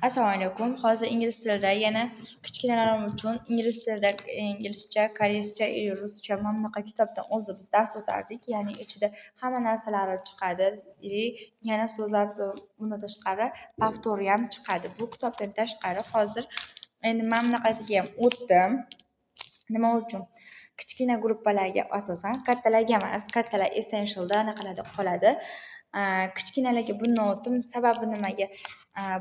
Assalomu alaykum. Hozir ingliz tilida yana kichkinalarim uchun ingliz tilida inglizcha, koreyscha или ruscha mana bunaqa kitobdan o'zi biz dars o'tardik. Ya'ni ichida hamma narsalari chiqadi или yana so'zlar, bundan tashqari повтор i ham chiqadi. Bu kitobdan tashqari hozir endi mana bunaqasiga ham o'tdim. Nima uchun? Kichkina gruppalarga asosan, kattalarga emas, kattalar Essentialda anaqalarda qoladi. Kichkinalarga bundan o'tdim. Sababi nimaga?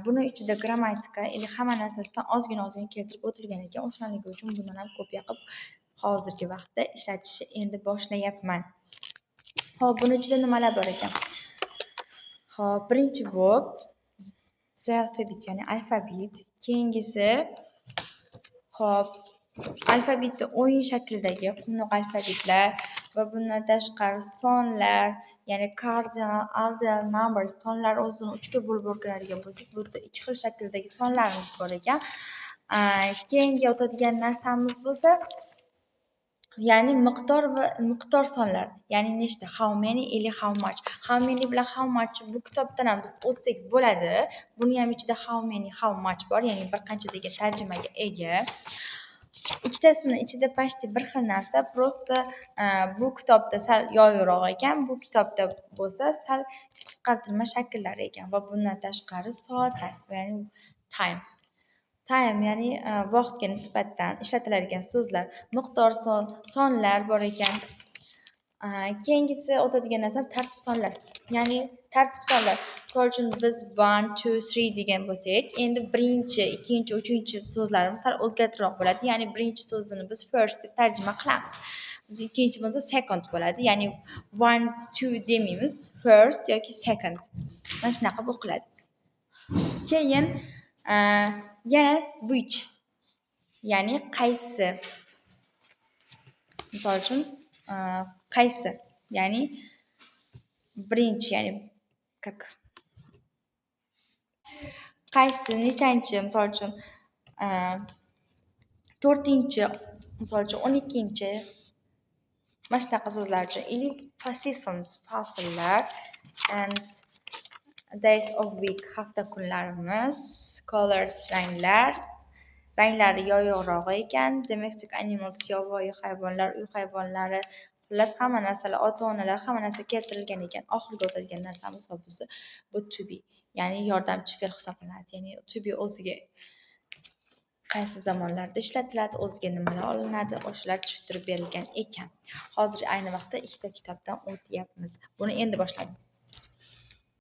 Buni ichida grammatika или hamma narsasidan ozgina ozgina keltirib o'tilgan ekan. O'shanligi uchun bundan ham kopiya qilib hozirgi vaqtda ishlatishni endi boshlayapman. Xo'p, buni ichida nimalar bor ekan? Xo'p, birinchi bo'lib The alphabet, ya'ni alfabet. Keyingisi, xo'p, alfabetni o'yin shaklidagi qumloq alfabetlar va bundan tashqari sonlar, ya'ni cardinal, ordinal numbers, sonlar o'zini uchga bo'lib o'rganadigan bo'lsak, bu yerda ikki xil shakldagi sonlarimiz bor ekan. Keyingi o'tadigan narsamiz bo'lsa, ya'ni miqdor va miqdor sonlar, ya'ni nechta, how many или how much. How many bilan how much bu kitobdan ham biz o'tsak bo'ladi. Buni ham ichida how many, how much bor, ya'ni bir qancha degan tarjimaga ega. Ikkitasini ichida почти bir xil narsa, просто bu kitobda sal yoyuqroq ekan, bu kitobda bo'lsa sal qisqartirma shakllari ekan va bundan tashqari soatlar, ya'ni time. Time, ya'ni vaqtga nisbatan ishlatiladigan so'zlar, miqdor sonlar bor ekan. Keyingisi o'tadigan narsa tartib sonlar. Ya'ni tartib sonlar. Misol uchun, biz one, two, three degan bo'lsak, endi birinchi, ikkinchi, uchinchi so'zlarimiz sal o'zgartiroq bo'ladi. Ya'ni birinchi so'zini biz first deb tarjima qilamiz. Biz ikkinchi bo'lsa second bo'ladi. Ya'ni one, two demaymiz, first yoki second. Mana shunaqa qilib o'qiladi. Keyin yana which, ya'ni qaysi. Misol uchun, qaysi, ya'ni birinchi, ya'ni как qaysi, nechanchi, misol uchun, to'rtinchi, misol uchun, 12-, mana shunaqa so'zlar uchun или seasons, fasllar, and days of week, hafta kunlarimiz, colors, ranglar, ranglari yoyuqrog'i ekan, domestic animals, yovvoyi hayvonlar, uy hayvonlari, xullas, hamma narsalar, ota onalar, hamma narsa keltirilgan ekan. Oxirgi o'tadigan narsamiz va bizni bu to be, ya'ni yordamchi fe'l hisoblanadi. Ya'ni to be o'ziga qaysi zamonlarda ishlatiladi, o'ziga nimalar olinadi, o'shalar tushuntirib berilgan ekan. Hozir ayni vaqtda ikkita kitobdan o'tyapmiz. Buni endi boshladim.